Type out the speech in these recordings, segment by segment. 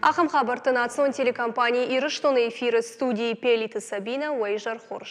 Ахӕм хабӕртты национ телекомпани Ирыстоны эфиры студийы Пелиты Сабинӕ уӕ изӕр хорз.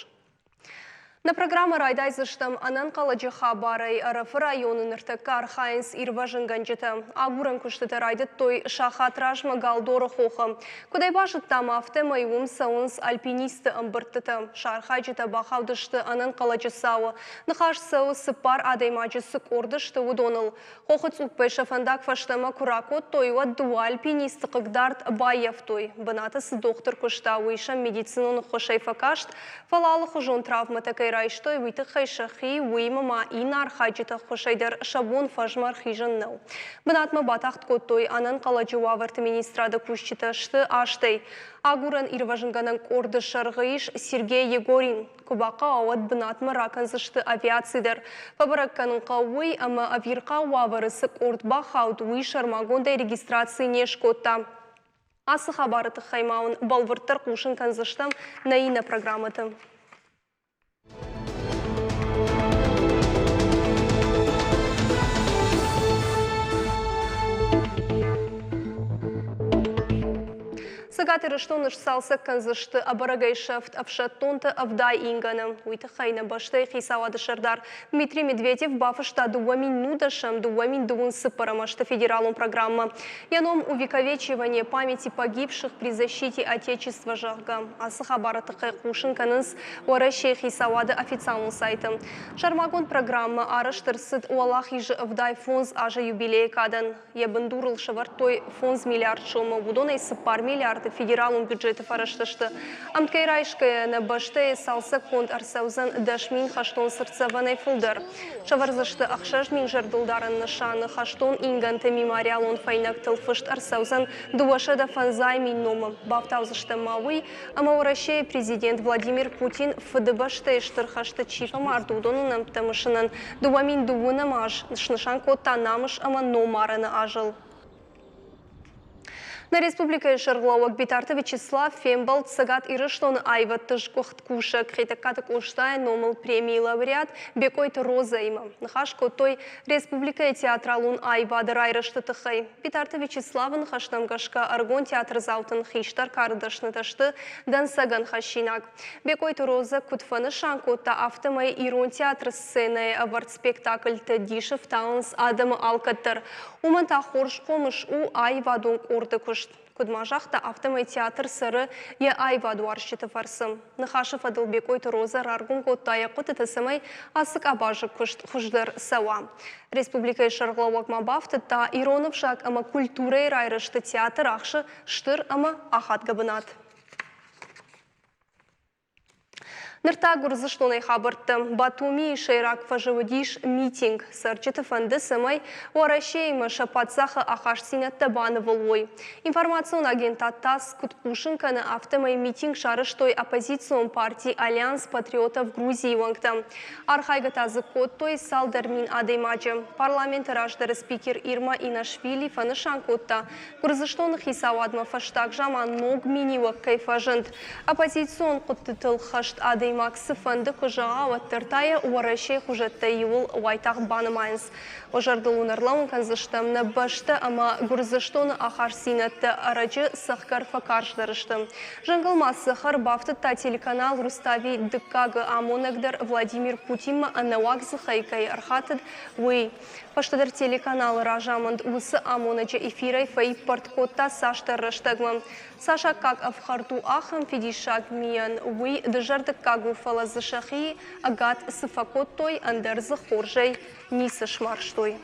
Нӕ программӕ райдайдзыстӕм ӕнӕнхъӕлӕджы хабарӕй. Ӕрӕфы районы ныртӕккӕ архайынц ирвӕзынгӕнджытӕ. Агурӕн куыстытӕ райдыдтой сахат размӕ Галдоры хохы. Куыд ӕй базыдтам, афтӕмӕй уым цӕуынц альпинистты ӕмбырдтытӕ. Сӕ архайджытӕ бахаудысты ӕнӕнхъӕлӕджы цауы. Ныхас цӕуы, цыппар адӕймаджы цы къорды сты, уыдоныл. Хохы цъуппӕй сӕ фӕндаг фӕстӕмӕ куы ракодтой, уӕд дыууӕ альпинисты хъыгдард баййӕфтой. Бынаты цы дохтыр куыста, уый сӕм медицинон ӕххуысӕй фӕкаст, фӕлӕ алыхуызон травмӕтӕ кӕй райстой, уый тыххӕй сӕхи, уыимӕ ма иннӕ архайджыты ӕххуысӕй дӕр сӕ бон фӕзмӕ ӕрхизын нӕу. Бынатмӕ батагъд кодтой ӕнӕнхъӕлӕджы уавӕрты министрады кусджытӕ сты астӕй. Агурӕн-ирвӕзынгӕнӕн къорды сӕргъы ис Сергей Егорин. Куы бахъӕуа, уӕд бынатмӕ ракӕндзысты авиаци дӕр. Фӕбӕрӕг кӕнын хъӕуы уый, ӕмӕ ӕвирхъау уавӕры цы къорд бахауд, уый сӕрмагондӕй регистраци не скодта. Ацы хабары тыххӕй ма уын бӕлвырддӕр хъусын кӕндзыстӕм нӕ иннӕ программӕты. Цӕгат Ирыстоны сцалцӕг кӕндзысты ӕбӕрӕгӕй сӕфт ӕфсӕддонты 70 ингӕны. Уый тыххӕй нӕ бӕстӕйы хицауады сӕрдар Дмитрий Медведев бафыста 2010 2024 азты федералон программӕ. Йӕ ном «Увековечивание памяти погибших при защите Отечества», зӕгъгӕ. Ацы хабары тыххӕй хъусын кӕнынц Уӕрӕсейы хицауады официалон сайты. Сӕрмагонд программӕ арӕзт ӕрцыд Уӕлахизы 75 азы юбилейы кадӕн. Йӕ бындурыл сӕвӕрдтой 5 миллиард сомы, уыдонӕй 4 миллиарды федералон бюджеты фӕрӕзтӕ сты. Ӕмткӕй райсгӕйӕ нӕ бӕстӕйы цалцӕггонд ӕрцӕудзӕн 10 000 хӕстон цыртдзӕвӕнӕй фылдӕр. Сӕвӕрдзысты 6 000 зӕрдылдарӕн нысаны, хӕстон ингӕнты мемориалон фӕйнӕгтыл фыст ӕрцӕудзӕн 250 000 номы. Бафтаудзыстӕм ма уый, ӕмӕ Уӕрӕсейы президент Владимир Путин Фыдыбӕстӕйы Стыр хӕсты чи фӕмард, уыдоны нӕмттӕ мысынӕн 2002 аз снысан кодта намыс ӕмӕ номарӕны азыл. Нӕ республикӕйы сӕргълӕууӕг Битарты Вячеслав фембӕлд Цӕгат Ирыстоны аивӕдты сгуыхт кусӕг Хетӕгкаты Къостайы номыл премийы лауреат Бекъойты Розӕимӕ. Ныхас кодтой республикӕйы театралон аивады райрӕзты тыххӕй. Битарты Вячеславы ныхӕстӕм гӕсгӕ ӕрыгон театрдзаутӕн хистӕр кары дӕснытӕ сты дӕнцӕгӕн хӕссинаг. Бекъойты Розӕ куыд фӕнысан кодта, афтӕмӕй ирон театры сценӕйы ӕвӕрд спектакльтӕ дисы фтауынц адӕмы алкӕддӕр. Уымӕн та хорз хъомыс у аивадон къорды куыст. Куыд ма загъта, афтӕмӕй театр цӕры йӕ аивадуарзджыты фӕрцы. Ныхасы фӕдыл Бекъойты Розӕ раргом кодта йӕ хъуыдытӕ, цӕмӕй ацы къабазы куыст хуыздӕр цӕуа. Республикӕйы сӕргълӕууӕг ма бафтыдта, ирон ӕвзаг ӕмӕ культурӕйы райрӕзты театр ахсы стыр ӕмӕ ахадгӕ бынат. Ныр та Гуырдзыстонӕй хабӕрттӕ. Батумийы сӕйраг фӕзы уыдис митинг. Цӕрджыты фӕнды, цӕмӕй Уӕрӕсеимӕ сӕ паддзахы ахастдзинӕдтӕ банывыл уой. Информацион агентад ТАСС куыд хъусын кӕны, афтӕмӕй митинг сарӕзтой оппозицион парти Альянс патриотов Грузии уӕнгтӕ. Архайгӕ та дзы кодтой цалдӕр мин адӕймаджы. Парламенты раздӕры спикер Ирма Инашвили фӕнысан кодта, Гуырдзыстоны хицауадмӕ фӕстаг заман ног миниуӕг кӕй фӕзынд. Оппозицион хъуыддытыл хӕст адӕймаг цыфӕнды куы зӕгъа, уӕддӕр та йӕ Уӕрӕсейы хуызӕттӕй иуыл уайтагъд банымайынц. Уӕ зӕрдыл уын ӕрлӕууын кӕндзыстӕм, нӕ бӕстӕ ӕмӕ Гуырдзыстоны ахастдзинӕдтӕ ӕрӕджы цӕхгӕр фӕкарздӕр сты. Зынгыл ма цӕхӕр бафтыдта телеканал Рустави дыккагы амонӕг дӕр Владимир Путинмӕ ӕнӕуаг дзыхӕй кӕй ӕрхатыд, уый. Фӕстӕдӕр телеканалы разамынд уыцы амонӕджы эфирӕй фӕиппӕрд кодта цасдӕр рӕстӕгмӕ. Цас аккаг ӕфхӕрд у ахӕм фидиссаг мийӕн, уый дызӕрдыггаг у, фӕлӕ дзы сӕхи ӕгад цы фӕкодтой, ӕндӕр дзы хорзӕй ницы смарзтой.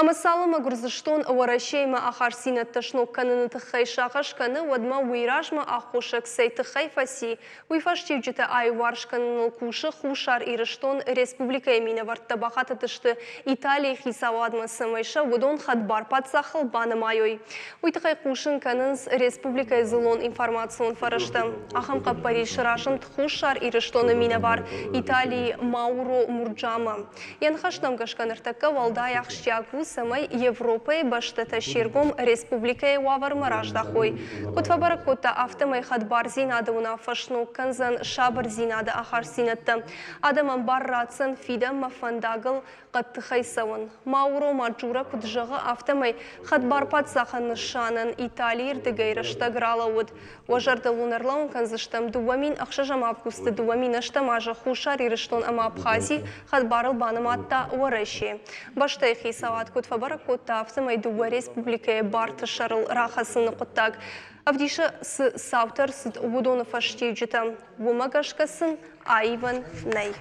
Ӕмӕ цалынмӕ Гуырдзыстон Уӕрӕсеимӕ ахастдзинӕдтӕ сног кӕныны тыххӕй сагъӕс кӕны, уӕдмӕ уый размӕ аххосӕг цӕй тыххӕй фӕци, уый фӕстиуджытӕ аиуварс кӕныныл кусы Хуссар Ирыстон. Республикӕйы минӕвӕрттӕ бахатыдысты Италийы хицауадмӕ, цӕмӕй сӕ уыдон хӕдбар паддзахыл банымайой. Уый тыххӕй хъусын кӕнынц республикӕйы дзыллон информацион фӕрӕзтӕ. Ахӕм хъӕппӕрис разынд Хуссар Ирыстоны минӕвар Италийы Мауро Мурджамӕ. Йӕ ныхӕстӕм гӕсгӕ ныртӕккӕ уӕлдай ахсджиаг у, цӕмӕй Европӕйы бӕстӕтӕ се ргом республикӕйы уавӕрмӕ раздахой. Куыд фӕбӕрӕг кодта, афтӕмӕй хӕдбардзинады уынаффӕ сног кӕндзӕн сабырдзинады ахастдзинӕдтӕ. Адӕмӕн бар ратдзӕн фидӕнмӕ фӕндагыл хъӕддыхӕй цӕуын. Мауро Маджура куыд зӕгъы, афтӕмӕй хӕдбар паддзахы нысанӕн Италийы рдыгӕй рӕстӕг ралӕууыд. Уӕ зӕрдыл уын ӕрлӕууын кӕндзыстӕм, 2006 августы 2008 азы Хуссар Ирыстон ӕмӕ Абхази хӕдбарыл банымадта Уӕрӕсе. Бӕстӕйы хицауад куыд фӕбӕрӕг кодта, афтӕмӕй дыууӕ республикӕйы барты сӕрыл рахӕцыны хъуыддаг ӕвдисы, цы цаутӕ ӕрцыд, уыдоны фӕстиуджытӕ. Уымӕ гӕсгӕ сын аивӕн нӕй.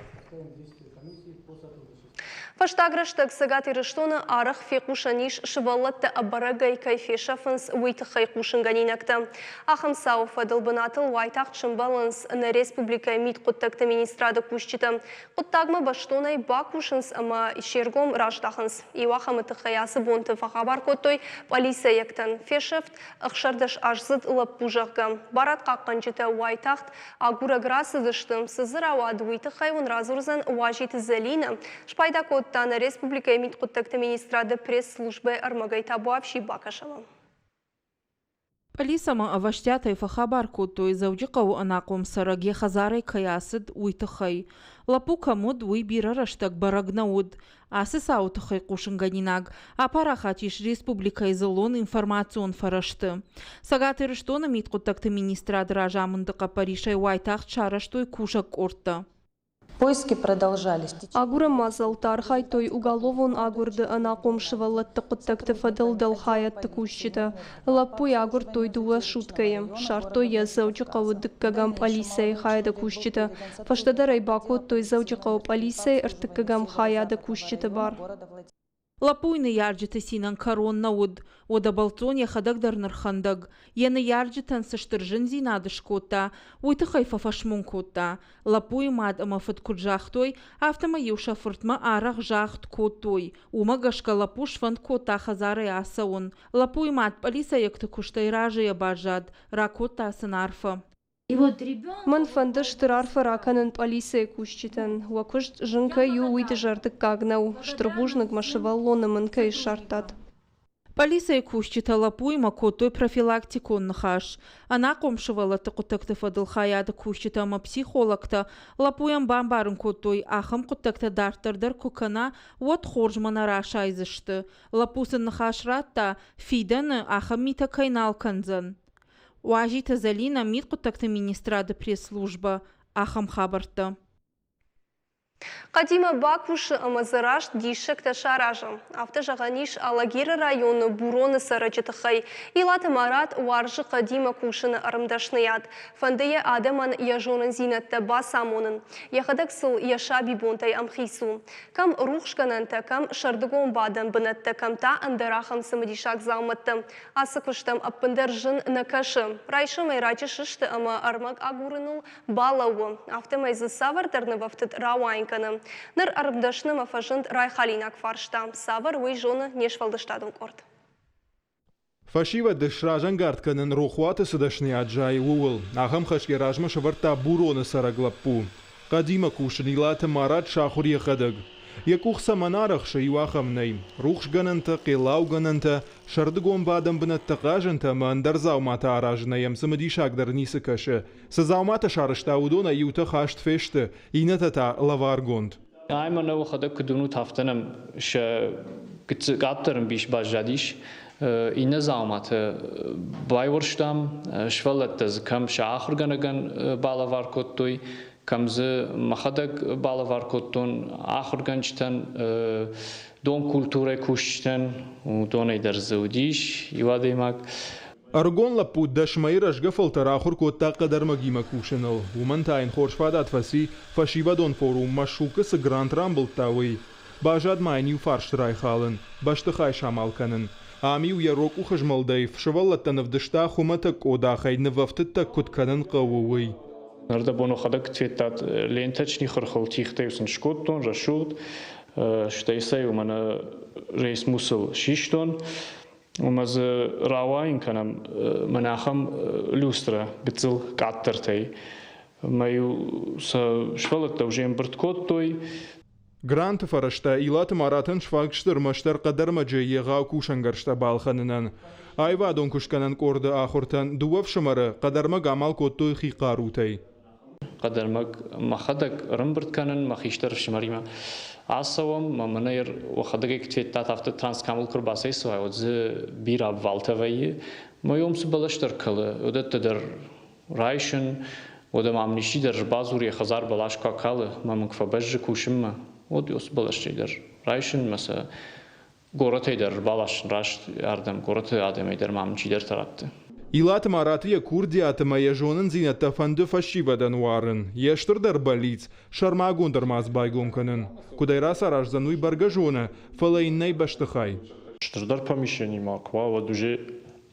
Фӕстаг рӕстӕг Цӕгат Ирыстоны арӕх фехъусӕн ис, сывӕллӕттӕ ӕбӕрӕгӕй кӕй фесӕфынц, уый тыххӕй хъусынгӕнинӕгтӕ. Ахӕм цауы фӕдыл бынатыл уайтагъд сӕмбӕлынц нӕ республикӕйы мидхъуыддӕгты министрады кусджытӕ. Хъуыддагмӕ бӕстонӕй бакусынц ӕмӕ се ргом раздахынц. Иу ахӕмы тыххӕй ацы бонты фӕхабар кодтой пъӕлицӕйӕгтӕн. Фесӕфт 16-аздзыд лӕппу, зӕгъгӕ. Барадхъахъхъӕнджытӕ уайтагъд Агурӕг рацыдысты, цы дзы рауад, уый тыххӕй уын радзурдзӕн Уазиты Зӕлинӕ. Спайда кодта нӕ республикӕйы мидхъуыддӕгты министрады пресс-службӕйы ӕрмӕгӕй табуафси бакӕсӕм. Пъӕлицӕмӕ ӕвӕстиатӕй фӕхабар кодтой, Дзӕуджыхъӕуы ӕнахъом цӕрӕг йӕ хӕдзарӕй кӕй ацыд, уый тыххӕй. Лӕппу кӕм уыд, уый бирӕ рӕстӕг бӕрӕг нӕ уыд. Ацы цауы тыххӕй хъусынгӕнинаг апарахат ис республикӕйы дзыллон информацион фӕрӕзты. Цӕгат Ирыстоны мидхъуыддӕгты министрады разамынды хъӕппӕрисӕй уайтагъд сарӕзтой кусӕг къордтӕ. Поиски продолжались. Агурӕн мадзӕлтты архайдтой уголовон агуырды ӕнахъом сывӕллӕтты хъуыддӕгты фӕдыл дӕлхайӕдты кусджытӕ. Лӕппуйы агуырдтой дыууӕ суткӕйы, ссардтой йӕ Дзӕуджыхъӕуы дыккӕгӕм пъӕлицӕйы хайады кусджытӕ. Фӕстӕдӕр ӕй бакодтой Дзӕуджыхъӕуы пъӕлицӕйы ӕртыккӕгӕм хайады кусджыты бар. Лӕппуйы ныййарджыты цинӕн кӕрон нӕ уыд. Уӕдӕ бӕлццон йӕхӕдӕг дӕр нырхӕндӕг. Йӕ ныййарджытӕн цы стыр зындзинад скодта, уый тыххӕй фӕфӕсмон кодта. Лӕппуйы мад ӕмӕ фыд куыд загътой, афтӕмӕй-иу сӕ фыртмӕ арӕх загъд кодтой. Уымӕ гӕсгӕ лӕппу сфӕнд кодта хӕдзарӕй ацӕуын. Лӕппуйы мад пъӕлицӕйӕгты куыстӕй разыйӕ баззад, ракодта сын арфӕ. Мӕн фӕнды стыр арфӕ ракӕнын пъӕлицӕйы кусджытӕн. Уӕ куыст зын кӕй у, уый дызӕрдыггаг нӕу. Стыр бузныг, мӕ сывӕллоны мын кӕй ссардтат. Пъӕлицӕйы кусджытӕ лӕппуимӕ кодтой профилактикон ныхас. Ӕнахъом сывӕллӕтты хъуыддӕгты фӕдыл хайады кусджытӕ ӕмӕ психологтӕ лӕппуйӕн бамбарын кодтой, ахӕм хъуыддӕгтӕ дарддӕр дӕр куы кӕна, уӕд хорзмӕ нӕ расайдзысты. Лӕппу сын ныхас радта, фидӕны ахӕм митӕ кӕй нал кӕндзӕн. Уазиты Зӕлинӕ, мидхъуыддӕгты министрады пресс-службӕ, ахӕм хабӕрттӕ. Хъӕдимӕ бакусы ӕмӕ дзы раст диссӕгтӕ саразы. Афтӕ зӕгъӕн ис Алагиры районы Буроны цӕрӕджы тыххӕй. Илаты Марат уарзы хъӕдимӕ кусыны ӕрмдӕсныйад. Фӕнды йӕ адӕмӕн йӕ зонындзинӕдтӕ бацамонын. Йӕхӕдӕг сыл йӕ сабибонтӕй ӕмхиц у. Кӕм рухсгӕнӕнтӕ, кӕм сӕрдыгон бадӕн бынӕттӕ, кӕм та ӕндӕр ахӕм цымыдисаг дзаумӕттӕ. Ацы куыстӕм ӕппындӕр зын нӕ кӕсы. Райсомӕй раджы сысты ӕмӕ ӕрмӕг агурыныл балӕууы, афтӕмӕй дзы цавӕрдӕр нывӕфтыд рауайын кӕны. Ныр ӕрмдӕснымӕ фӕзынд райхалинаг фарста, цавӕр, уый зоны не сфӕлдыстадон къорд. Фӕсивӕды сразӕнгард кӕнын рохуаты цы дӕсныйад зайы, ууыл. Ахӕм хӕс йӕ размӕ сӕвӕрдта Буроны цӕрӕг лӕппу. Хъӕдимӕ кусын Илаты Марат сахуыр йӕхӕдӕг. Йӕ къух цӕмӕн арӕхсы, иу ахӕм нӕй. Рухсгӕнӕнтӕ, хъеллаугӕнӕнтӕ, сӕрдыгон бадӕн бынӕттӕ хъазӕнтӕ ӕмӕ ӕндӕр дзауматӕ аразынӕй йӕм цымыдисагдӕр ницы кӕсы. Цы дзауматӕ сарӕзта, уыдонӕй иутӕ хаст фесты, иннӕтӕ та лӕваргонд. Ӕмӕ нӕ уӕхӕдӕг куыд уынут, афтӕ нӕм сӕ къаддӕр ӕмбис баззадис. Иннӕ дзауматӕ байуӕрстам, сывӕллӕттӕ дзы кӕм сӕ ахуыргӕнӕгӕн балӕвар кодтой, кӕм дзы мӕхӕдӕг балӕвар кодтон ахуыргӕнджытӕн, дон культурӕйы кусджытӕн, уыдонӕй дӕр дзы уыдис иу адӕймаг. Ӕрыгон лӕппу 10 мӕйы рӕзгӕ фӕлтӕр ахуыр кодта хъӕдӕрмӕгимӕ кусыныл. Уымӕн та йын хорз фадат фӕци, фӕсивӕдон форум Машук-ы цы грант рамбылдта, уый. Баззад ма йын иу фарст райхалын, бӕстыхай самал кӕнын. Ам-иу йӕ рог къухызмӕлдӕй сывӕллӕттӕн ӕвдыста хуымӕтӕг къодахӕй нывӕфтыдтӕ куыд кӕнын хъӕуы, уый. Ӕрдӕбон уӕхӕдӕг федтат ленточный хырхыл тигътӕ-иу сын скодтон, рӕсугъд. Стӕй сӕ-иу мӕнӕ рейсмусыл систон. Ӕмӕ дзы рауайын кӕнӕм мӕнӕ ахӕм люстрӕ гыццыл къаддӕртӕй. Ӕмӕ-иу сӕ сывӕллӕттӕ уже ӕмбырд кодтой. Гранты фӕрӕзтӕ Илаты Маратӕн сфаг сты ӕрмӕстдӕр хъӕдӕрмӕджы егъау кусӕнгӕрзтӕ балхӕнынӕн. Аивадон куыстгӕнӕн къорды ахуыртӕн дыууӕ фсымӕры хъӕдӕрмӕг амал кодтой хи хъарутӕй. Хъӕдӕрмӕг мӕхӕдӕг ӕрӕмбырд кӕнын мӕ хистӕр ӕфсымӕримӕ. Ацӕуӕм, мӕ мӕнӕ уӕхӕдӕг ӕй куыд федтат, афтӕ Транскамыл куы ӕрбацӕйцӕуай, уӕд дзы бирӕ обвалтӕ вӕййы. Мӕ йом цы бӕлӕстӕ ркӕлы, уыдӕттӕ дӕр райсын. Уӕдӕ мӕм исчи дӕр ӕрбадзуры, йӕ хӕдзар бӕлас куы акалы, мӕ мын куы фӕбӕззы кусынмӕ, уӕд уыцы бӕлӕстӕй дӕр райсын мӕ сӕ горӕтӕй дӕр ӕрбаласын раст ардӕм, горӕты адӕмӕй дӕр ма мын чидӕртӕ радты. Илаты Мараты йӕ курдиат ӕмӕ йӕ зонындзинӕдтӕ фӕнды фӕсивӕдӕн уарын. Йе стырдӕр бӕллиц сӕрмагонд ӕрмадз байгом кӕнын. Куыд ӕй рацараздзӕн, уый бӕргӕ зоны, фӕлӕ йын нӕй бӕстыхай. Стырдӕр помещени ма куы уа, уӕд уже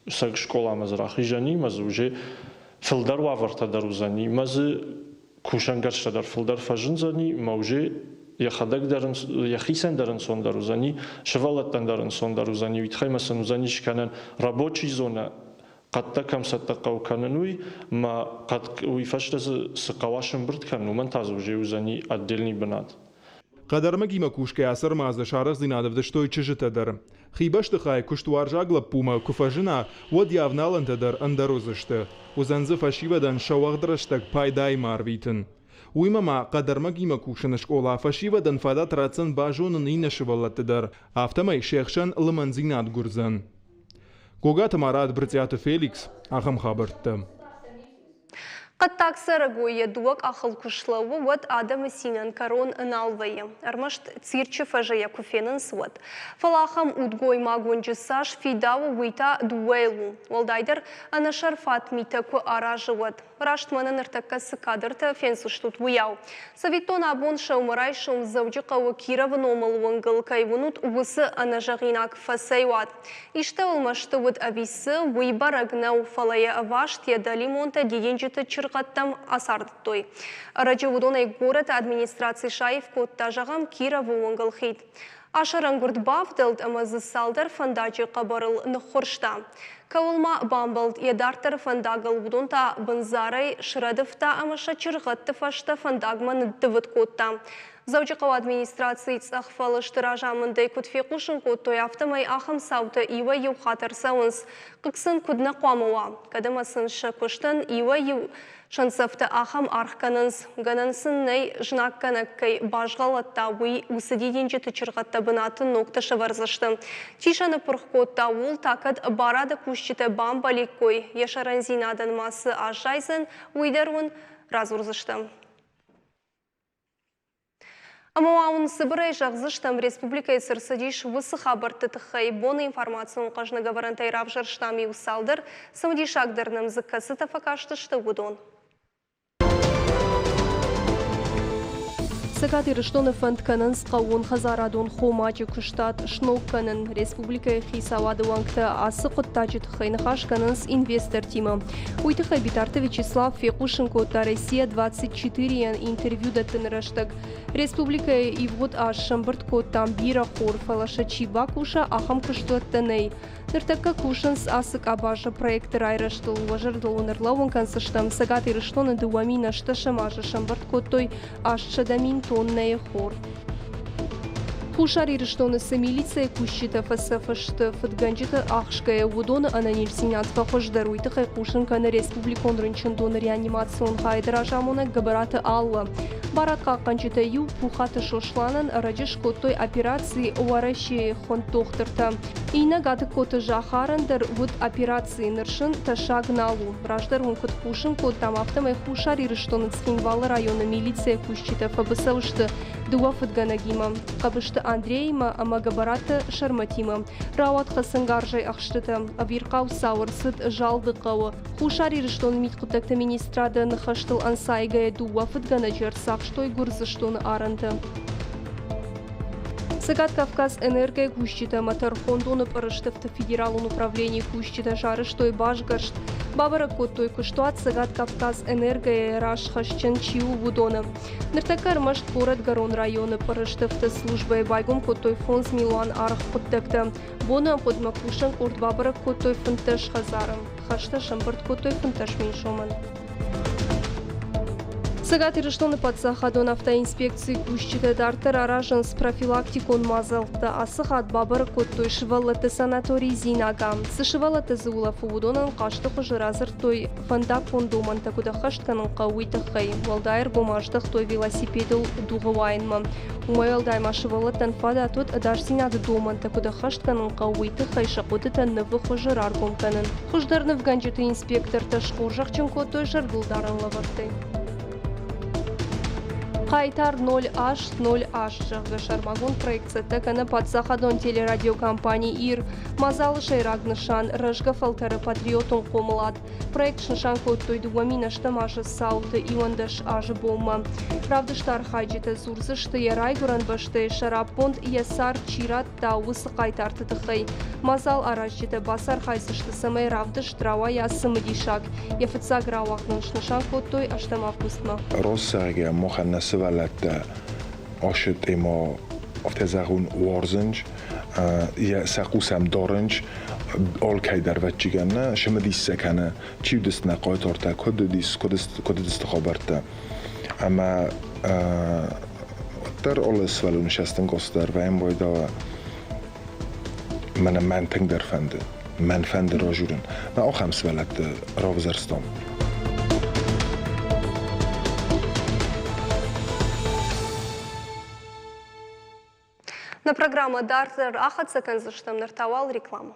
сӕг скъоламӕ дзы рахизӕни ӕмӕ дзы уже фылдӕр уавӕртӕ дӕр уыдзӕни ӕмӕ дзы кусӕнгӕрзтӕ дӕр фылдӕр фӕзындзӕни ӕмӕ уже йӕхӕдӕг дӕр йӕхицӕн дӕр ӕнцондӕр уыдзӕни, сывӕллӕттӕн дӕр ӕнцондӕр уыдзӕни, уый тыххӕй ма сын уыдзӕни скӕнӕн рабочий зонӕ, хъӕдтӕ кӕм цӕттӕ хъӕуы кӕнын, уый, ӕмӕ хъӕд уый фӕстӕ дзы цы хъӕуа сӕмбырд кӕнын, уымӕн та дзы уже уыдзӕни отдельный бынат. Хъӕдӕрмӕгимӕ кусгӕ ацы ӕрмадзы сарӕхдзинад ӕвдыстой чызджытӕ дӕр. Хи бӕстыхай куыстуарзаг лӕппумӕ куы фӕзына, уӕд йӕ авналӕнтӕ дӕр ӕндӕр уыдзысты. Уыдзӕн дзы фӕсивӕдӕн сӕ уӕгъд рӕстӕг пайдаимӕ арвитын. Уыимӕ ма хъӕдӕрмӕгимӕ кусыны скъола фӕсивӕдӕн фадат ратдзӕн базонын иннӕ сывӕллӕтты дӕр, афтӕмӕй се хсӕн лымӕндзинад гуырдзӕн. Гогаты Марат, Брытъиаты Феликс, ахӕм хабӕрттӕ. Хъӕддаг цӕрӕгой йӕ дыууӕ къахыл куы слӕууы, уӕд адӕмы цинӕн кӕрон нал вӕййы. Ӕрмӕст цирчы фӕзы йӕ куы фенынц, уӕд. Фӕлӕ ахӕм удгоймаг уынджы цас фидауы, уый та дыууӕйыл у. Уӕлдайдӕр ӕнӕсӕрфат митӕ куы аразы, уӕд. Раст мӕнӕ ныртӕккӕ цы кадртӕ фендзыстут, уыйау. Цӕвиттон, абон сӕумӕрайсом Дзӕуджыхъӕуы Кировы номыл уынгыл кӕй уынут, уыцы ӕнӕзӕгъинаг фӕцӕйуад. Истӕуыл мӕсты уыд ӕви цы, уый бӕрӕг нӕу, фӕлӕ йӕ ӕваст йӕ дӕлимонтӕ дидинджыты чыргъӕдтӕм ацардыдтой. Ӕрӕджы уыдонӕй горӕты администраци саив кодта, зӕгъӕм, Кировы уынгыл хид. Асӕрӕнгуырд бавдӕлд ӕмӕ дзы цалдӕр фӕндаджы хъӕбӕрыл ныххуырста. Кӕуыл ма бамбӕлд йӕ дарддӕры фӕндагыл, уыдон та бындзарӕй срӕдывта ӕмӕ сӕ чыргъӕдты фӕстӕ фӕндагмӕ ныддывыд кодта. Дзӕуджыхъӕуы администрацийы цъӕх фӕлысты разамындӕй куыд фехъусын кодтой, афтӕмӕй ахӕм цаутӕ иуӕй-иу хатт ӕрцӕуынц. Хъыг сын куыд нӕ хъуамӕ уа, кӕд ӕмӕ сын сӕ куыстӕн иуӕй-иу сӕнцӕфтӕ ахӕм аргъ кӕнынц, гӕнӕн сын нӕй, знаггӕнӕг кӕй базгъӕлӕдта, уый уыцы дидинджыты чыргъӕдтӕ бынаты ногтӕ сӕвӕрдзысты. Чи сӕ ныппырх кодта, ууыл та кӕд барады кусджытӕ бамбӕликкой, йӕ сӕрӕндзинадӕн ма цы аззайдзӕн, уый дӕр уын радзурдзыстӕм. Ӕмӕ ма уын цыбырӕй зӕгъдзыстӕм, республикӕйы цы рцыдис, уыцы хабӕртты тыххӕй. Боны информацион хъӕзныгӕвӕрӕнтӕй равзӕрстам иу цалдӕр, цымыдисагдӕр нӕм дзы кӕцытӕ фӕкастысты, уыдон. Цӕгат Ирыстоны фӕнд кӕнынц хъӕууонхӕдзарадон хомаджы куыстад сног кӕнын. Республикӕйы хицауады уӕнгтӕ ацы хъуыддаджы тыххӕй ныхас кӕнынц инвестортимӕ. Уый тыххӕй Битарты Вячеслав фехъусын кодта Россия-24-йӕн интервью дӕттыны рӕстӕг. Республикӕйы ивгъуыд аз сӕмбырд кодтам бирӕ хор, фӕлӕ сӕ чи бакуса, ахӕм куыстуӕттӕ нӕй. Ныртӕккӕ кусынц ацы къабазы проекты райрӕзтыл. Уӕ зӕрдыл уын ӕрлӕууын кӕндзыстӕм, Цӕгат Ирыстоны 2008 азы сӕмбырд кодтой 800 000 тоннӕйы хор. Хуссар Ирыстоны цы милицӕйы кусджытӕ фӕцӕф сты фыдгӕнджыты ахсгӕйӕ, уыдоны ӕнӕниздзинад фӕхуыздӕр, уый тыххӕй хъусын кӕны республикон рынчындоны реанимацион хайады разамонӕг Гӕбӕраты Алла. Барадхъахъхъӕнджытӕ иу Пухаты Сосланӕн ӕрӕджы скодтой операци Уӕрӕсейы хуынд дохтыртӕ. Иннӕ Гатыгкоты Захарӕн дӕр уыд операци, ныр сын тӕссаг нал у. Раздӕр уын куыд хъусын кодтам, афтӕмӕй Хуссар Ирыстоны Цхинвалы районы милицӕйы кусджытӕ фӕбыцӕу сты дыууӕ фыдгӕнӕгимӕ, Къӕбысты Андреимӕ ӕмӕ Гӕбӕраты Сӕрмӕтимӕ. Рауад хӕцӕнгарзӕй ӕхстытӕ. Ӕвирхъау цау ӕрцыд Залды хъӕуы. Хуссар Ирыстоны мидхъуыддӕгты министрады ныхӕстыл ӕнцайгӕйӕ дыууӕ фыдгӕнӕджы ӕрцахстой Гуырдзыстоны арӕнты. Цӕгат Кавказ энергойы кусджытӕ ӕмӕ тӕрхондоны пъырыстыфты федералон управленийы кусджытӕ сарӕзтой басгӕрст. Бабӕрӕг кодтой куыстуат Цӕгат Кавказ энергойы раз хӕсджын чи у, уыдоны. Ныртӕккӕ ӕрмӕст горӕтгӕрон районы пъырыстыфты службӕйы байгом кодтой 5 милуан аргъ хъуыддӕгтӕ. Боны ӕмгъуыдмӕ кусӕн къорд бабӕрӕг кодтой 15 хӕдзары. Хӕстӕ сӕмбырд кодтой 15 мин сомӕн. Цӕгат Ирыстоны паддзахадон автоинспекцийы кусджытӕ дарддӕр аразынц профилактикон мадзӕлттӕ. Ацы хатт бабӕрӕг кодтой сывӕллӕтты санаторий Дзинага. Цы сывӕллӕттӕ дзы улӕфы, уыдонӕн хъазты хуызы радзырдтой, фӕндаггон домӕнтӕ куыд ӕххӕст кӕнын хъӕуы, уый тыххӕй. Уӕлдай ӕргом аздӕхтой велосипедыл дугъы уайынмӕ. Уымӕй уӕлдай ма сывӕллӕттӕн фадат уыд, ӕдасдзинады домӕнтӕ куыд ӕххӕст кӕнын хъӕуы, уый тыххӕй сӕ хъуыдытӕ нывы хуызы раргом кӕнын. Хуыздӕр нывгӕнджыты инспектортӕ схорзӕхджын кодтой зӕрдылдарӕн лӕвӕрттӕй. Хъайтар 0808, зӕгъгӕ, сӕрмагонд проект цӕттӕ кӕны паддзахадон телерадиокомпани «Ир». Мадзалы сӕйраг нысан – рӕзгӕ фӕлтӕры патриотон хъомылад. Проект снысан кодтой 2008 азы цауты 11 азы бонмӕ. Равдысты архайджытӕ дзурдзысты йӕ райгуырӕн бӕстӕйы сӕраппонд йӕ цард чи радта, уыцы хъайтарты тыххӕй. Мадзал аразджытӕ бацархайдзысты, цӕмӕй равдыст рауайа цымыдисаг. Йӕ фыццаг рауагъд нын снысан кодтой ӕстӕм августмӕ. Россӕгӕ махӕн нӕ сывӕллӕттӕ ашыд ӕмӕ афтӕ зӕгъун уарзынч, йӕ сӕ хъусӕм дарынч, алкӕй дӕр вӕччигӕн нӕ цымыдис кӕны, чи уыдысты нӕ хъайтартӕ, куыд уыдис, куыд уыдысты хабӕрттӕ. Ӕмӕ уӕддӕр алы сывӕллоны сӕстӕнгас дӕр вӕййӕм байдауа мӕнӕ мӕн тынгдӕр фӕнды, мӕн фӕнды ражурын. Мӕ ахӕм сывӕллӕтты равзӕрстам. Нӕ программӕ дарддӕр ахӕццӕ кӕндзыстӕм, ныр та уал реклама.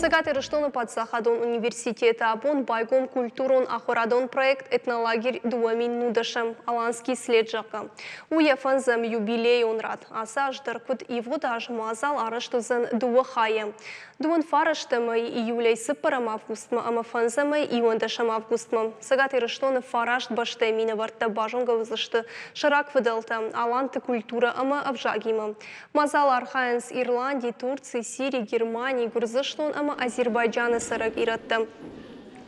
Цӕгат Ирыстоны паддзахадон университеты абон байгом культурон-ахуырадон проект «Этнолагерь 2010 Аланский след», зӕгъгӕ. У йӕ фӕндзӕм юбилейон рад. Ацы аз дӕр куыд ивгъуыд аз мадзал арӕзт уыдзӕн дыууӕ хайӕ. Дыууын фарӕстӕмӕй июлӕй цыппӕрӕм августмӕ ӕмӕ фӕндзӕмӕй иуӕндӕсӕм августмӕ Цӕгат Ирыстоны фараст бӕстӕйы минӕвӕрттӕ базонгӕ уыдзысты сӕ рагфыдӕлтӕ, аланты культурӕ ӕмӕ ӕвзагимӕ. Мадзалы архайынц Ирланди, Турци, Сири, Германи, Гуырдзыстон ӕмӕ Азербайджаны цӕрӕг ирӕттӕ.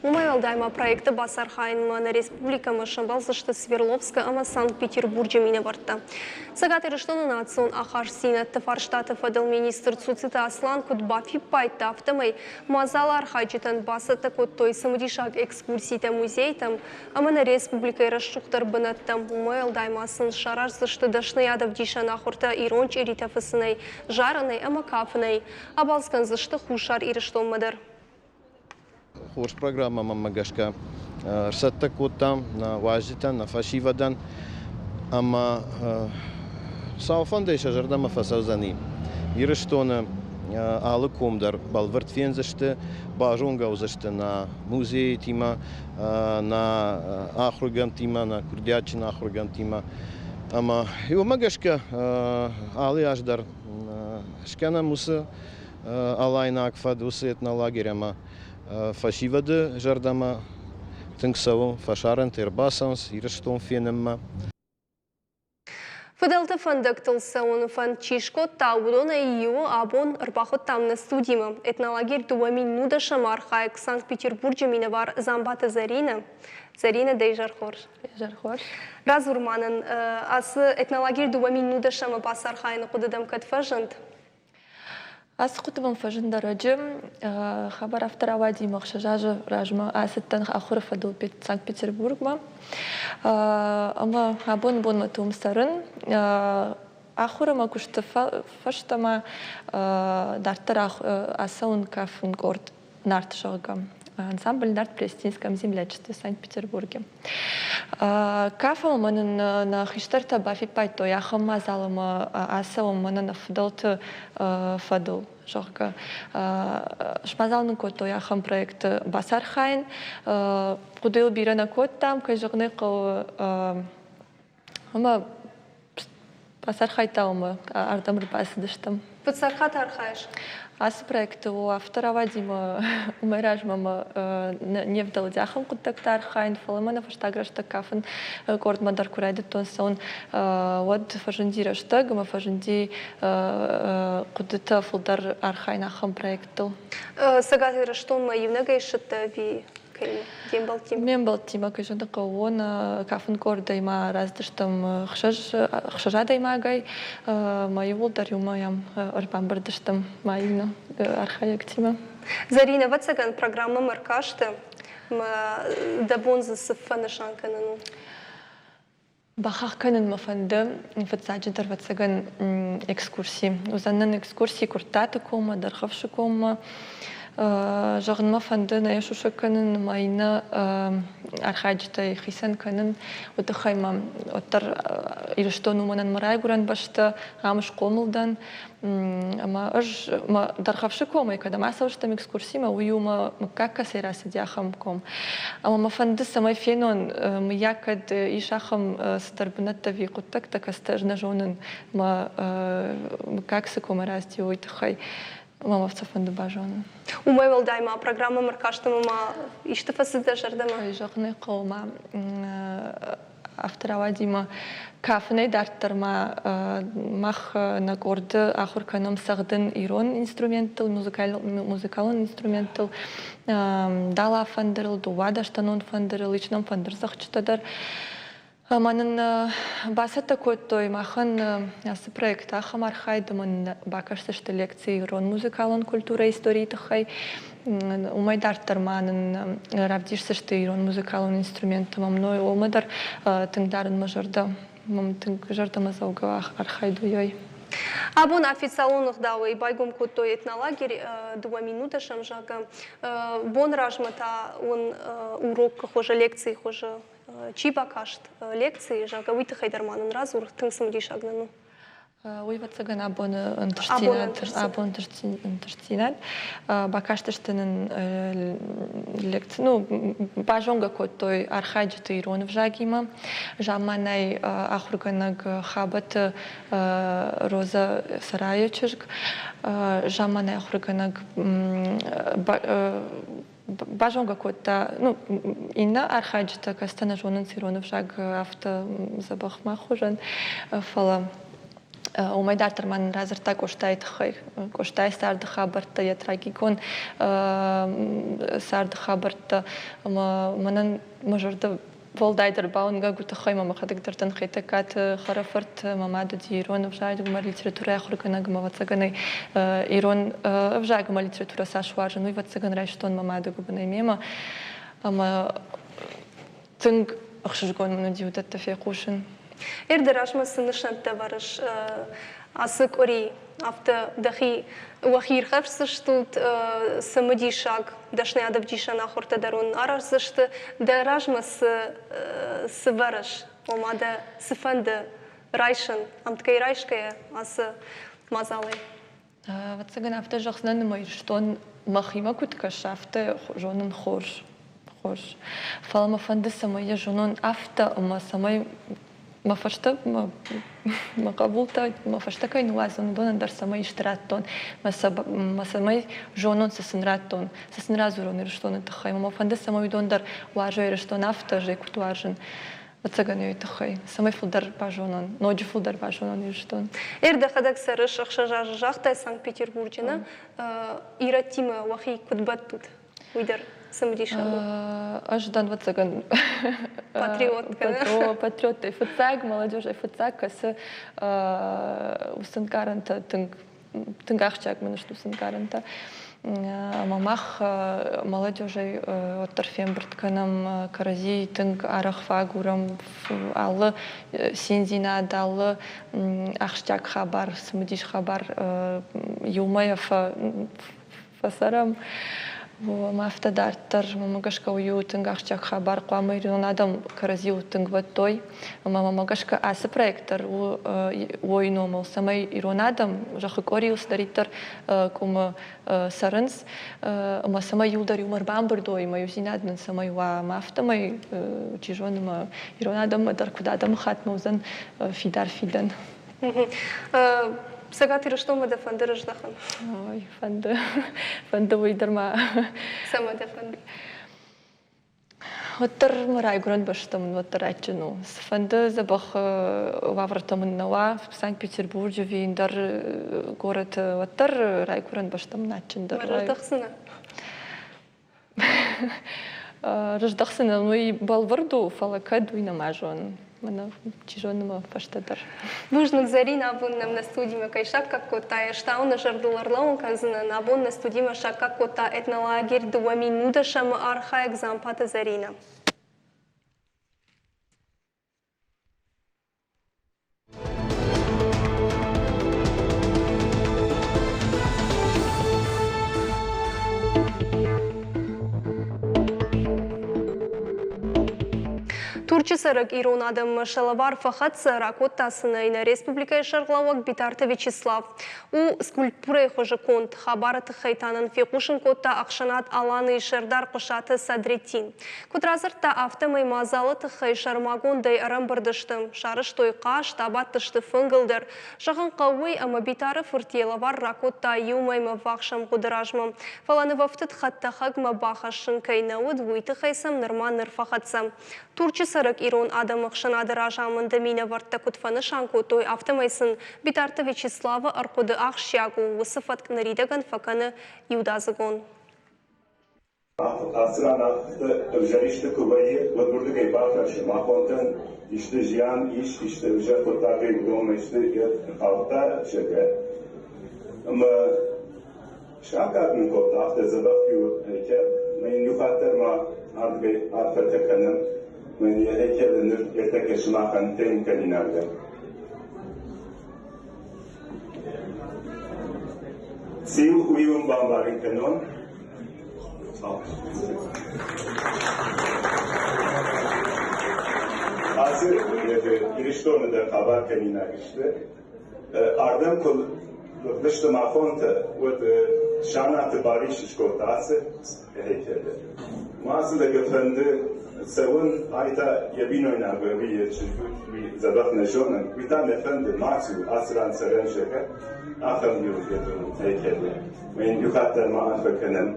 Уымӕй уӕлдай ма проекты бацархайынмӕ нӕ республикӕмӕ сӕмбӕлдзысты Свердловскы ӕмӕ Санкт-Петербурджы минӕвӕрттӕ. Цӕгат Ирыстоны национ ахастдзинӕдты фарстаты фӕдыл министр Цуциты Аслан куыд бафиппайдта, афтӕмӕй мадзалы архайджытӕн бацӕттӕ кодтой цымыдисаг экскурситӕ музейтӕм ӕмӕ нӕ республикӕйы рӕсугъддӕр бынӕттӕм. Уымӕй уӕлдай ма сын сараздзысты дӕсныйадӕвдисӕн ахуыртӕ ирон чъиритӕ фыцынӕй, зарынӕй ӕмӕ кафынӕй. Абалц кӕндзысты Хуссар Ирыстонмӕ дӕр. Хорз программӕмӕ гӕсгӕ ӕрцӕттӕ кодтам нӕ уазджытӕн, нӕ фӕсивӕдӕн ӕмӕ сау фӕндӕй сӕ зӕрдӕмӕ фӕцӕудзӕни. Ирыстоны алы ком дӕр бӕлвырд фендзысты, базонгӕ уыдзысты нӕ музейтимӕ, нӕ ахуыргӕндтимӕ, нӕ курдиатджын ахуыргӕндтимӕ. Ӕмӕ уымӕ гӕсгӕ алы аз дӕр скӕнӕм уыцы алайнаг фӕд уыцы этнолагерь ӕмӕ фӕсивӕды зӕрдӕмӕ тынг цӕуы, фӕсарӕнты ӕрбацӕуынц Ирыстон фенынмӕ. Фыдӕлты фӕндӕгтыл цӕуыны фӕнд чи скодта, уыдонӕй иуы абон ӕрбахуыдтам нӕ студимӕ. Этнолагерь 2019-ӕм архайӕг Санкт-Петербурджы минӕвар Дзамбаты Зӕринӕ. Зӕринӕ, дӕ изӕр хорз. Изӕр хорз. Радзур ма нын, ацы этнолагерь 2019-ӕмы бацархайыны хъуыды дӕм кӕд фӕзынд? Ацы хъуыды мӕм фӕзынд ӕрӕджы. Хабар афтӕ рауади, ӕмӕ ӕхсӕз азы размӕ ацыдтӕн ахуыры фӕдыл Санкт-Петербургмӕ. Ӕмӕ абоны бонмӕ уым цӕрын. Ахуыр ӕмӕ куысты фӕстӕмӕ дарддӕр ацӕуын кафын къорд Нарт, зӕгъгӕ. Ансамбль Нарт при Осетинском землячестве в Санкт-Петербурге. Кафӕмӕ мӕнӕн нӕ хистӕртӕ бафиппайдтой ахӕм мадзал ӕмӕ ацӕуӕм мӕнӕ нӕ фыдӕлты фӕдыл, зӕгъгӕ. Смадзал нын кодтой ахӕм проекты бацархайын. Хъуыдыйыл бирӕ нӕ кодтам, кӕй зӕгъын ӕй хъӕуы, ӕмӕ бацархайдта ӕмӕ ардӕм ӕрбацыдыстӕм. Фыццаг хатт архайыс? Ацы проекты у афтӕ рауади мӕ уымӕй размӕ мӕ не вдӕлди ахӕм хъуыддӕгтӕ архайын, фӕлӕ мӕ нӕ фӕстаг рӕстӕг кафын къордмӕ дӕр куы райдыдтон цӕуын, уӕд фӕзынди рӕстӕг ӕмӕ фӕзынди хъуыдытӕ фылдӕр архайын ахӕм проекттыл. Цӕгат Ирыстонмӕ иунӕгӕй ссыдтӕ ӕви? Кӕимӕ? Де мбӕлттимӕ? Ме мбӕлттимӕ, кӕй зӕгъын хъӕуы, нӕ кафын къордӕй ма рацыдыстӕм хсӕз адӕймагӕй. Мӕ иууылдӕр иумӕ йӕм ӕрбамбырд стӕм мӕ иннӕ архайӕгтимӕ. Зӕринӕ, ӕвӕццӕгӕн, программӕмӕ ӕркасты мӕ дӕ бон дзы цы фӕнысан кӕнын у? Бахахх кӕнын мӕ фӕнды, фыццаджыдӕр, ӕвӕццӕгӕн, экскурси. Уыдзӕн нын экскурси Куырттаты коммӕ, Дӕргъӕвсы коммӕ. Зӕгъын мӕ фӕнды, нӕ йӕ сусӕг кӕнын ӕмӕ иннӕ архайджытӕй хицӕн кӕнын. Уый тыххӕй мӕ уӕддӕр Ирыстон у мӕнӕн мӕ райгуырӕн бӕстӕ, ам схъомыл дӕн. Ӕмӕ ӕз мӕ Дӕргъӕвсы комӕй кӕдӕм ацӕудзыстӕм экскурсимӕ, уый у мӕ мыггаг кӕцӕй рацыди, ахӕм ком. Ӕмӕ мӕ фӕнды, цӕмӕй фенон, мыййаг кӕд ис ахӕм цыдӕр бынӕттӕ ӕви хъуыддӕгтӕ, кӕцытӕ ӕз нӕ зонын, мӕ мыггаг цы комӕй рацыди, уый тыххӕй. Ӕмӕ мӕ сӕ фӕнды базонын. Уымӕй уӕлдай ма программӕмӕ ӕркастӕм ӕмӕ исты фӕцыд дӕ зӕрдӕмӕ? Кӕй зӕгъын ӕй хъӕуы, ма афтӕ рауади ӕмӕ кафынӕй дарддӕр ма мах нӕ къорды ахуыр кӕнӕм цӕгъдын ирон инструменттыл, музыкалон инструменттыл, дала фӕндырыл, дыууадӕстӕнон фӕндырыл, ис нӕм фӕндырдзӕгъдджытӕ дӕр. Ӕмӕ нын бацӕттӕ кодтой махӕн ацы проект ахӕм архайд, ӕмӕ нын бакӕсдзысты лекци ирон музыкалон культурӕйы историйы тыххӕй. Уымӕй дарддӕр ма нын равдисдзысты ирон музыкалон инструменттӕ. Мӕм уымӕ дӕр тынг дарын мӕ зӕрдӕ. Мӕм тынг зӕрдӕмӕдзӕугӕ архайд у ой. Абон официалон ӕгъдауӕй байгом кодтой этнолагерь дыууӕ минуты сӕм, зӕгъгӕ. Бон размӕ та уын урокы хуызы, лекцийы хуызы чи бакаст лекци, зӕгъгӕ, уый тыххӕй дӕр ма нын радзур, тынг цымыдисаг нын у. Уый, ӕвӕццӕгӕн, абоны ӕнтыстдзинад, абоны ӕнтыстдзинад. Бакастысты нын лекци, ну, базонгӕ кодтой архайджыты ирон ӕвзагимӕ. Замманай ахуыргӕнӕг Хабӕты Роза Сарайы чызг, замманай ахуыргӕнӕг базонгӕ кодта, ну, иннӕ архайджытӕ, кӕцытӕ нӕ зонынц ирон ӕвзаг афтӕ дзӕбӕх мах хуызӕн, фӕлӕ уымӕй дарддӕр ма нын радзырдта Къостайы тыххӕй. Къостайы царды хабӕрттӕ, йӕ трагикон царды хабӕрттӕ ӕмӕ мӕнӕн мӕ зӕрдӕ Уӕлдайдӕр ба унгӕгу тыххӕй мӕ мӕхӕдӕг дӕр дӕн Хетӕгкаты хӕрӕфырт, мӕ мад уыди ирон ӕвзаг ӕмӕ литературӕйы ахуыргӕнӕг ӕмӕ ӕвӕццӕгӕнӕй ирон ӕвзаг ӕмӕ литературӕ цас уарзын, уый ӕвӕццӕгӕн райстон мӕ мады гуыбынӕй мемӕ. Ӕмӕ тынг ӕхсызгон мын уыди уыдӕттӕ фехъусын. Эр дӕ размӕ цы нысӕнттӕ ӕвӕрыс ацы къуыри? Афтӕ дӕхи уӕхи ирхӕфсдзыстут, цымыдисаг дӕсныйад ӕвдисӕн ахуыртӕ дӕр уын араздзысты. Дӕ размӕ цы цы вӕрыс, ома дӕ цы фӕнды райсын, ӕмткӕй райсгӕйӕ ацы мадзалӕй? Ӕвӕццӕгӕн, афтӕ зӕгъдзынӕн, ӕмӕ Ирыстон мӕхимӕ куыд кӕсы, афтӕ зонын хорз. Хорз. Фӕлӕ мӕ фӕнды, цӕмӕй йӕ зонон афтӕ, ӕмӕ цӕмӕй мӕ фӕстӕ мӕ хъӕбултӕ мӕ фӕстӕ кӕй ныууадзон, уыдонӕн дӕр цӕмӕй исты радтон, мӕ цӕмӕй зонон, цы сын радтон, цы сын радзурон Ирыстоны тыххӕй. Мӕ фӕнды, цӕмӕй уыдон дӕр уарзой Ирыстон афтӕ, ӕз ӕй куыд уарзын. Ӕцӕгӕн уый тыххӕй, цӕмӕй фылдӕр базонон, ноджы фылдӕр базонон Ирыстон. Эр дӕхӕдӕг цӕрыс 6 азы загътай Санкт-Петербурджы, нӕ? Ирӕттимӕ уӕхи куыд бӕттут? Уый дӕр цымыдисаг у. Ӕз дӕн, ӕвӕццӕгӕн, патриот. Патриоттӕй фыццаг, молодежӕй фыццаг, кӕцы уыцы ӕнкъарӕнтӕ тынг тынг ахсджиаг мын сты уыцы ӕнкъарӕнтӕ. Ӕмӕ мах молодежӕй уӕддӕр фембырд кӕнӕм кӕрӕдзи, тынг арӕх фӕагурӕм алы циндзинад, алы ахсджиаг хабар, цымыдис хабар иумӕ фӕцӕрӕм. Ӕмӕ афтӕ дарддӕр, мӕнмӕ гӕсгӕ, уый у тынг ахсджиаг хабар. Хъуамӕ ирон адӕм кӕрӕдзиуыл тынг бӕттой. Ӕмӕ мӕнмӕ гӕсгӕ ацы проект дӕр у уой номыл, цӕмӕй ирон адӕм зӕххы къорийыл цыдӕриддӕр къуымы цӕрынц, ӕмӕ цӕмӕй иуылдӕр иумӕ ӕрбамбырд уой, ӕмӕ иудзинад нын цӕмӕй уа. Ӕмӕ афтӕмӕй, чи зоны, ӕмӕ ирон адӕммӕ дӕр куыд адӕмыхаттмӕ уыдзӕн фидар фидӕн. Цӕгат Ирыстонмӕ дӕ фӕнды рыздӕхын? Ой, фӕнды. Фӕнды уый дӕр ма. Цӕмӕ дӕ фӕнды? Уӕддӕр мӕ райгуырӕн бӕстӕ мын уӕддӕр адджын у. Цыфӕнды дзӕбӕх уавӕртӕ мын нӕ уа, Санкт-Петербурджы ӕви ӕндӕр горӕты, уӕддӕр райгуырӕн бӕстӕ мын адджындӕр. Ӕрыздӕхдзынӕ? Рыздӕхдзынӕн, уый бӕлвырд у, фӕлӕ кӕд, уый нӕма зонын. Мӕнӕ, чи зоны мӕ фӕстӕдӕр. Бузныг, Зӕринӕ, абон нӕм нӕ студимӕ кӕй саккаг кодтай. Ӕз та уын нӕ зӕрдыл ӕрлӕууын кӕндзынӕн, абон нӕ студимӕ саккаг кодта этнолагерь 2010-ы архайӕг Дзампаты Зӕринӕ. Турчы цӕрӕг ирон адӕммӕ сӕ лӕвар фӕхӕццӕ, ракодта сын ӕй нӕ республикӕйы сӕргълӕууӕг Битарты Вячеслав. У скульптурӕйы хуызы конд. Хабары тыххӕй та нын фехъусын кодта ӕхсӕнад Аланы-йы сӕрдар Хъуысаты Садреттин. Куыд радзырдта, афтӕмӕй мадзалы тыххӕй сӕрмагондӕй ӕрӕмбырд сты, сарӕзтой хъазт, абадтысты фынгыл дӕр. Зӕгъын хъӕуы уый, ӕмӕ Битары фырт йӕ лӕвар ракодта иу мӕймӕ ввахс ӕмгъуыды размӕ. Фӕлӕ нывӕфтыд хӕдтӕхӕгмӕ бахӕссын кӕй нӕ уыд, уый тыххӕй сӕм нырма ныр фӕхӕццӕ. Турчы цӕрӕг ирон адӕмы ӕхсӕнады разамынды минӕвӕрттӕ куыд фӕнысан кодтой, афтӕмӕй сын Битарты Вячеславы ӕрхъуыды ахсджиаг у, уыцы фӕтк ныридӕгӕн фӕкӕны иудадзыгон. Ацы ран афтӕ ӕвзӕр исты куы вӕййы, уӕд уырдыгӕй бафӕрсы, махонтӕн исты зиан ис, исты ӕвзӕр хъуыддагӕй уыдонмӕ исты ӕрхаудта, зӕгъгӕ. Ӕмӕ саккаг нын кодта афтӕ дзӕбӕх иу ӕйкӕ. Мӕ йын иу хатт дӕр ма ардыгӕй арфӕтӕ кӕнӕм. Мӕ йын йӕ ӕйкӕлы ныр ӕртӕккӕ сымахӕн фенын дӕн. Циу, уый уын бамбарын кӕнон? Ацы Ирыстоны дӕр хабар кӕнинаг сты. Ардӕм куы лыгъдысты махонтӕ, уӕд Санаты Барис скодта ацы һейкелы. Ма цы лӕгы фӕнды цӕуын, ай та йӕ бинойнаг уый йӕ чызг уый дзӕбӕх нӕ зонын, уый та нӕ фӕнды, ма цу, ацы ран цӕрӕн, зӕгъгӕ, ахӕм иу һейкелы. Мӕ йын иу хатт дӕр ма арфӕ кӕнӕм.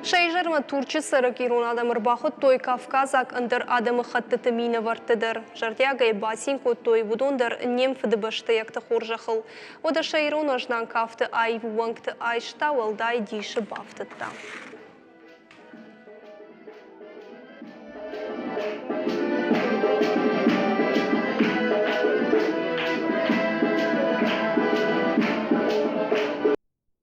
Сӕ изӕрмӕ Турчы цӕрӕг ирон адӕм ӕрбахуыдтой кавказаг ӕндӕр адӕмыхӕттыты минӕвӕртты дӕр. Зӕрдиагӕй бацин кодтой уыдон дӕр не мфыдыбӕстӕйӕгты хорзӕхыл. Уӕдӕ сӕ ирон ӕзнаг кафты аив уӕнгты айста уӕлдай дисы бафтыдта.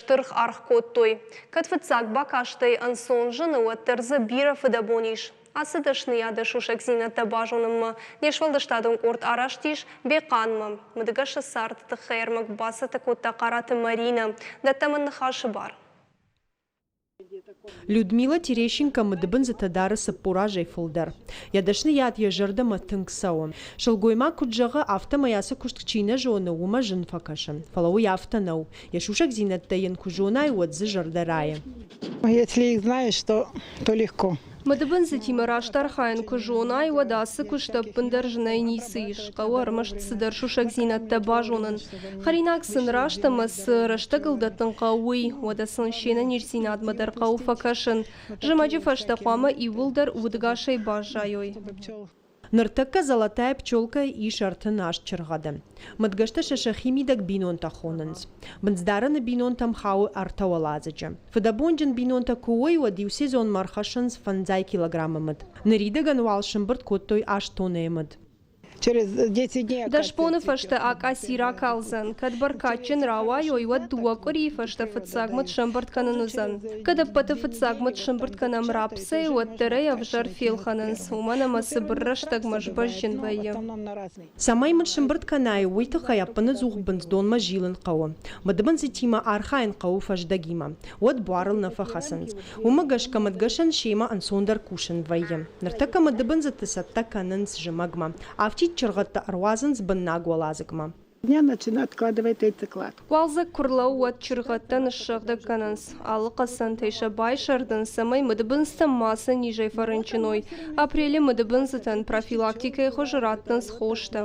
Стыр аргъ кодтой. Кӕд фыццаг бакастӕй ӕнцон зыны, уӕддӕр дзы бирӕ фыдӕбон ис. Ацы дӕсныйады сусӕгдзинӕдтӕ базонынмӕ не сфӕлдыстадон къорд араст ис Бехъанмӕ. Мыдгӕсы царды тыххӕй ӕрмӕг бацӕттӕ кодта Хъараты Маринӕ. Дӕттӕм ын ныхасы бар. Людмила Терещенко мыдыбындзытӕ дары 40 азӕй фылдӕр. Йӕ дӕсныйад йӕ зӕрдӕмӕ тынг цӕуы. Сылгоймаг куыд зӕгъы, афтӕмӕй ацы куыст чи нӕ зоны, уымӕ зын фӕкӕсы. Фӕлӕ уый афтӕ нӕу. Йӕ сусӕгдзинӕдтӕ йын куы зонай, уӕд дзы зӕрдӕ райы. Если их знаешь, то легко. Мыдыбындзытимӕ раст архайын куы зонай, уӕд ацы куысты ӕппындӕр зынӕй ницы ис. Хъӕуы ӕрмӕст цыдӕр сусӕгдзинӕдтӕ базонын. Хӕринаг сын раст ӕмӕ цы рӕстӕгыл дӕттын хъӕуы, уый. Уӕдӕ сын се нӕниздзинадмӕ дӕр хъӕуы фӕкӕсын. Зымӕджы фӕстӕ хъуамӕ иууылдӕр удӕгасӕй баззайой. Ныртӕккӕ Золотая пчелка ис 38 чыргъӕды. Мыдгӕстӕ сӕ сӕхимидӕг бинонтӕ хонынц. Бындздарӕны бинонтӕм хауы ӕртӕ уӕладзыджы. Фыдӕбонджын бинонтӕ куы уой, уӕд иу сезонмӕ ӕрхӕссынц фӕндзай килограммы мыд. Ныридӕгӕн уал сӕмбырд кодтой аст тоннӕйы мыд. Дӕс боны фӕстӕ акъаци ракалдзӕн. Кӕд бӕркадджын рауайой, уӕд дыууӕ къуырийы фӕстӕ фыццаг мыд сӕмбырд кӕнын уыдзӕн. Кӕд ӕппӕты фыццаг мыд сӕмбырд кӕнӕм рапсӕй, уӕддӕр ӕй ӕвзӕр фелхӕнынц, уымӕн ӕмӕ цыбыр рӕстӕгмӕ сбӕзджын вӕййы. Цӕмӕй мыд сӕмбырд кӕнай, уый тыххӕй ӕппынӕдзух бындздонмӕ зилын хъӕуы. Мыдыбындзытимӕ архайын хъӕуы фӕздӕгимӕ, уӕд буарыл нӕ фӕхӕцынц. Уымӕ гӕсгӕ мыдгӕсӕн семӕ ӕнцондӕр кусын вӕййы. Ныртӕккӕ мыдыбындзыты цӕттӕ кӕнынц зымӕгмӕ. Афтид чыргъӕдтӕ ӕруадзынц быннаг уӕладзыгмӕ. Дня начинает откладывать яйцеклад. Уалдзӕг куы рлӕууы, уӕд чыргъӕдтӕ ныссыгъдӕг кӕнынц. Алы хъацӕнтӕй сӕ байсӕрдынц, цӕмӕй мыдыбындзтӕ мацы низӕй фӕрынчын уой. Апрелы мыдыбындзытӕн профилактикӕйы хуызы раттынц хостӕ.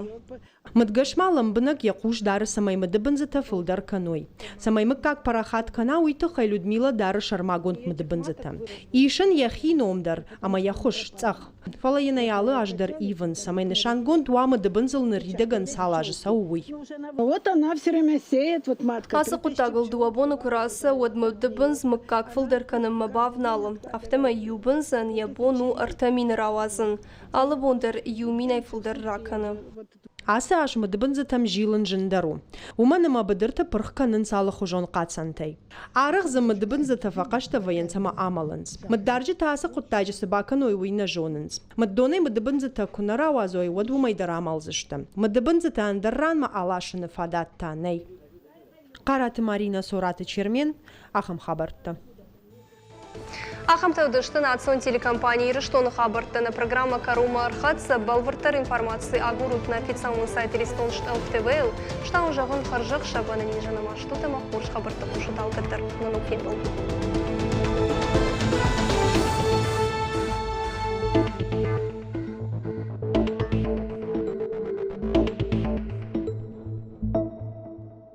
Мыдгӕс ма лӕмбынӕг йӕ хъус дары, цӕмӕй мыдыбындзытӕ фылдӕр кӕной. Цӕмӕй мыггаг парахат кӕна, уый тыххӕй Людмила дары сӕрмагонд мыдыбындзытӕ. Ис ын йӕхи ном дӕр ӕмӕ йӕ хуыз, цъӕх. Фӕлӕ йын ӕй алы аз дӕр ивынц, цӕмӕй нысангонд уа мыдыбындзыл ныридӕгӕн цал азы цӕуы, уый. Вот она все время сеет, вот матка. Ацы хъуыддагыл дыууӕ боны куы рацӕуы, уӕд мыдыбындз мыггаг фылдӕр кӕнынмӕ бавналы. Афтӕмӕй иу бындзӕн йӕ бон у 3000 рауадзын. Алы бон дӕр иу минӕй фылдӕр ракӕны. Ацы аз мыдыбындзытӕм зилын зындӕр у, уымӕн ӕмӕ быдырты пырх кӕнынц алыхуызон хъацӕнтӕй. Арӕх дзы мыдыбындзытӕ фӕхъӕстӕ вӕййынц ӕмӕ амӕлынц. Мыддарджытӕ ацы хъуыддаджы цы бакӕной, уый нӕ зонынц. Мыддонӕй мыдыбындзытӕ куы нӕ рауадзой, уӕд уымӕй дӕр амӕлдзысты. Мыдыбындзытӕ ӕндӕр ранмӕ аласыны фадат та нӕй. Хъараты Маринӕ, Цораты Чермен, ахӕм хабӕрттӕ. Ахӕмтӕ уыдысты национ телекомпани Ирыстоны хабӕрттӕ. Нӕ программӕ кӕронмӕ ӕрхӕццӕ. Бӕлвырддӕр информаци агурут нӕ официалон сайт Иристон Штелф ТВ-йыл. Стауын зӕгъын хӕрзӕхсӕв ӕнӕнизӕн ӕмӕ стут ӕмӕ хорз хабӕрттӕ хъусут алкӕддӕр. Нӕ ног фембӕлд.